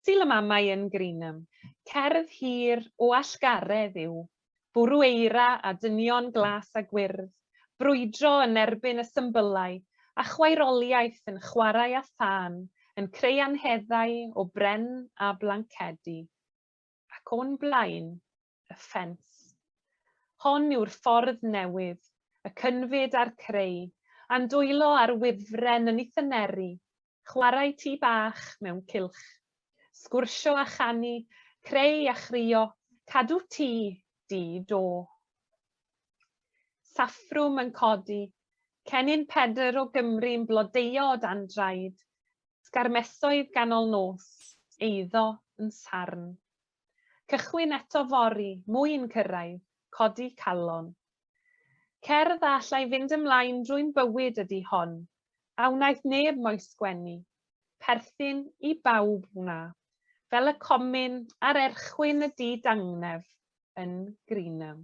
Sul y Mamau yn Greenham. Cerdd hir o allgaredd yw bwrw eira a dynion glas a gwyrdd, brwydro yn erbyn y symbylau, a chwaeroliaeth yn chwarae â thân, yn creu anheddau o bren a blancedi. Ac o'n blaen, y ffens. Hon yw'r ffordd newydd, y cynfyd a'r creu, a'n dwylo ar wifren yn ei thyneru, chwarae tŷ bach mewn cylch. Sgwrsio a chanu, creu a chrio, cadw tŷ, di do. Saffrwm yn codi, cennin Pedr o Gymru'n blodeuo o dan draed, sgarmesoedd ganol nos, eiddo yn sarn. Cychwyn eto fory, mwy'n cyrraedd, codi calon. Cerdd a allai fynd ymlaen drwy'n bywyd ydi hon, a wnaeth neb mo'i sgwennu. Perthyn i bawb wna. Fel y comin ar erchwyn y du dangnef yn Greenham.